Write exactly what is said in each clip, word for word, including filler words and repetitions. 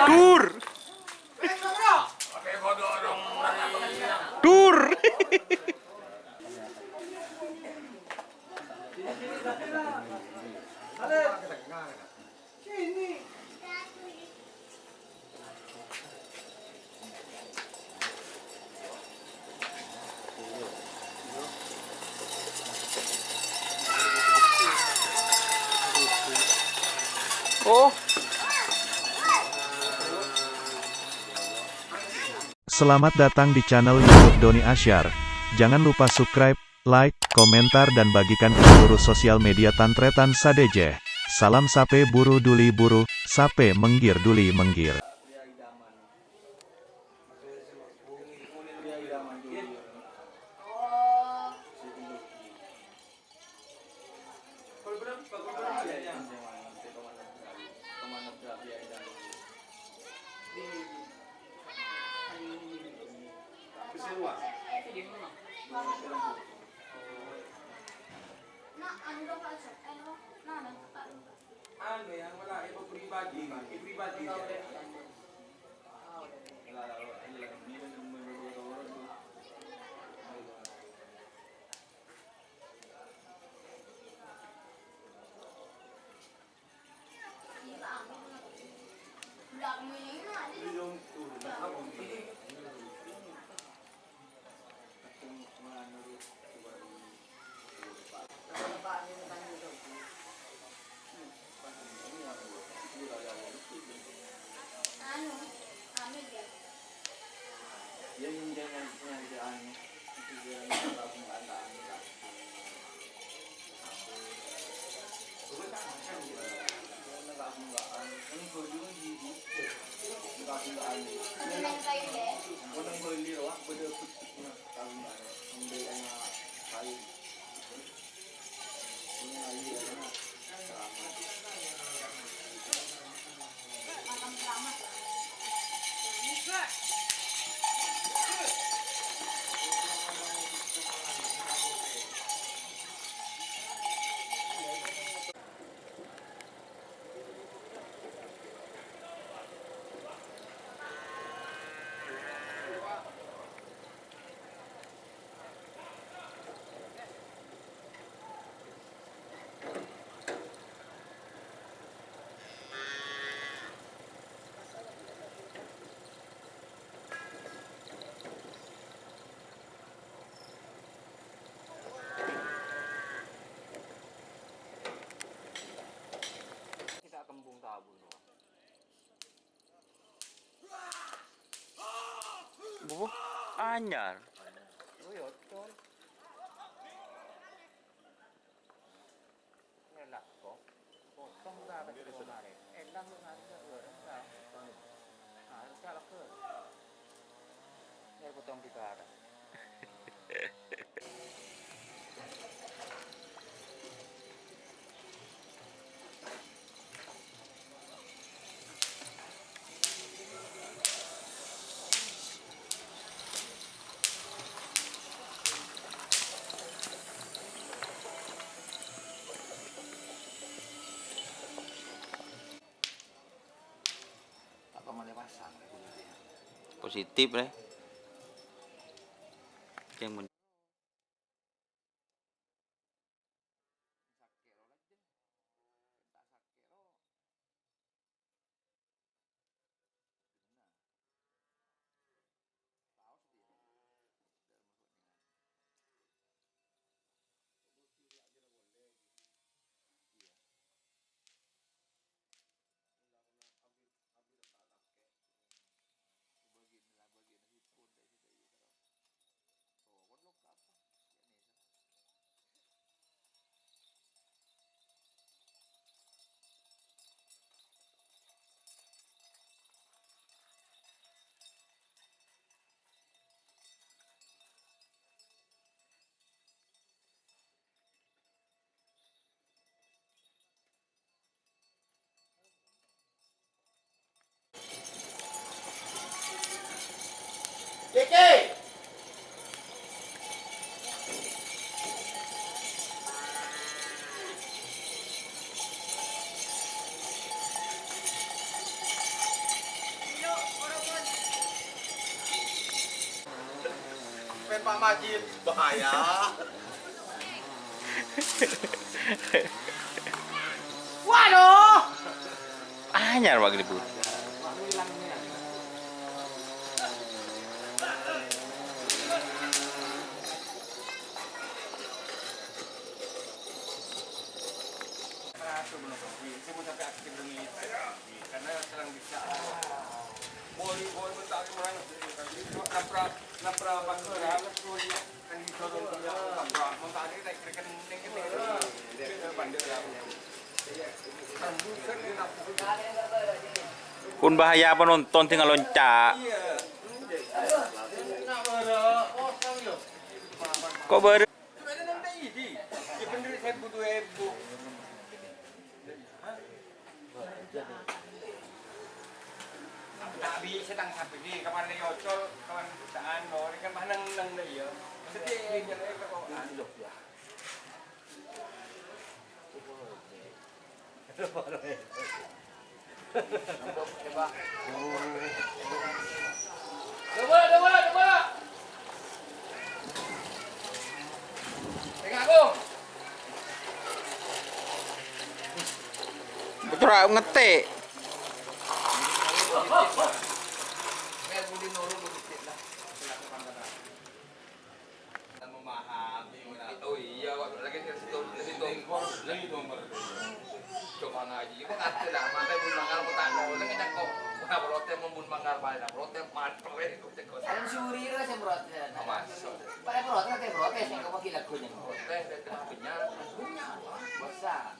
Tur. Tur. Oh. Selamat datang di channel YouTube Doni Asyar. Jangan lupa subscribe, like, komentar, dan bagikan ke seluruh sosial media tan-tarètan sadhâjâ. Salam sapè buru dhuli buru, sapè mèngghir dhuli mèngghir. Anu, yang mana? Itu pribadi, Pak. Itu pribadi. Kita kembung tabur doang. Bu, anyar. Elah, kok. Potong ta, kok, kemarin. Elah, lu ngarep, ngarep, ngarep. Nah, lu salah, Bos. Ini potong di barat. Apa malè pasang? Positif, lè. Oke, mun- Pak Majid, bahaya. Waduh! Anyar, Pak Glebu. Pon bahaya penonton sè ngalonca'. Kok ber- Ta' bisa tang sapi ni, kapan ni ocol, kapan jutaan, no, ini kan mah neng-neng deh, ya. Sedih, ya, ya, ya. Coba, coba, coba. Tengok aku. Betul, aku ngetik. Memahami, oh iya, Pak, lagi ke situ, ke situ. Cuma ngaji, kok ngerti lah, mate bun mangar, kok tak noleng, kok. Nah, protes, mau bun mangar, paling protes, mantap, eh, kok cek, kok. Saya suri, saya protes. Masuk. Pak, protes, saya protes, saya kok pakai lagunya. Protes, saya cuma punya. Punya, Pak. Besar.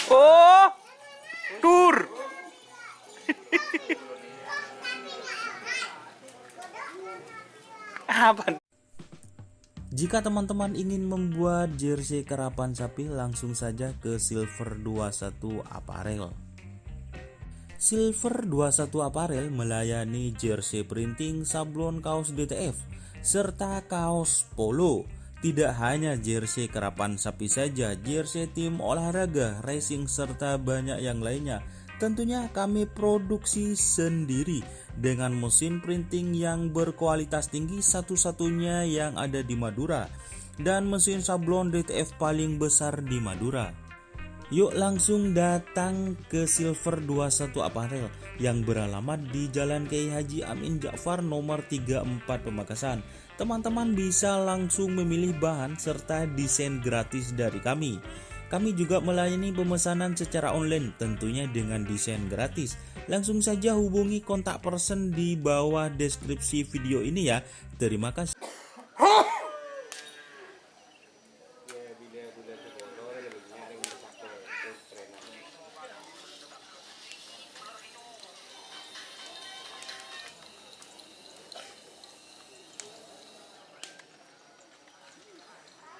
Oh, dur. Apa? Jika teman-teman ingin membuat jersey Karapan Sapi, langsung saja ke Silver dua satu Apparel. Silver dua satu Apparel melayani jersey printing, sablon, kaos D T F, serta kaos polo. Tidak hanya jersey Karapan Sapi saja, jersey tim olahraga, racing, serta banyak yang lainnya. Tentunya kami produksi sendiri dengan mesin printing yang berkualitas tinggi, satu-satunya yang ada di Madura, dan mesin sablon D T F paling besar di Madura. Yuk langsung datang ke Silver dua satu Apparel yang beralamat di Jalan Kiai Haji Amin Ja'far nomor tiga empat Pamekasan. Teman-teman bisa langsung memilih bahan serta desain gratis dari kami. Kami juga melayani pemesanan secara online, tentunya dengan desain gratis. Langsung saja hubungi kontak person di bawah deskripsi video ini ya. Terima kasih.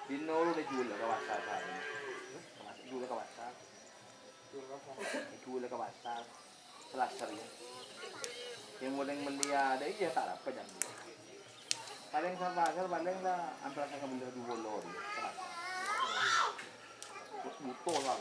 Dinoro ne jula ka pasar, Pak. Jula ka pasar. Jula ka pasar. Selasar, ya. Yang mulai melihat ada, iya, tak apa, jam dua. Paling sama pasar, paling lah antara setengah belas dua puluh, ya, Selasa. Butuh lah.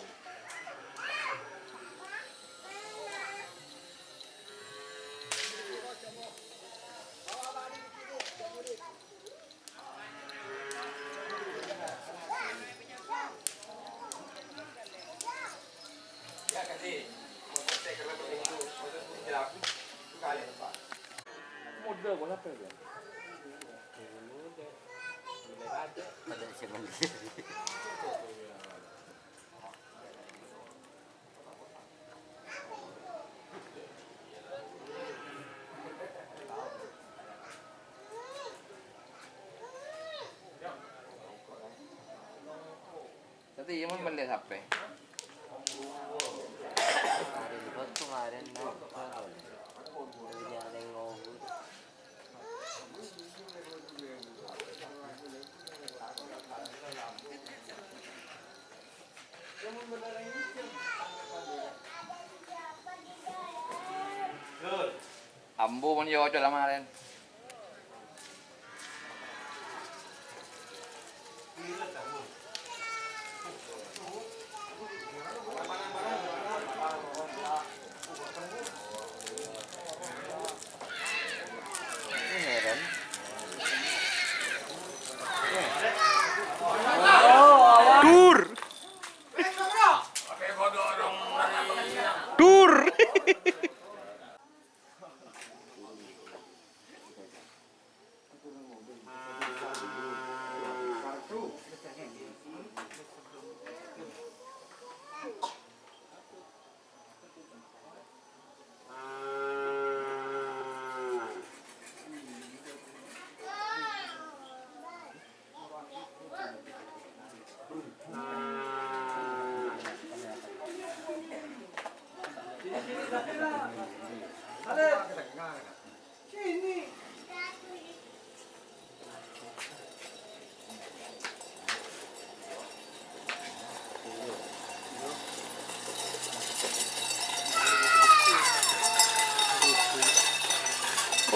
Tadi iya, mon melle sape? Kemarin, kemarin, no. Tadi nyaleng ngobur. Ambu mon yo ojo la maren.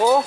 Oh,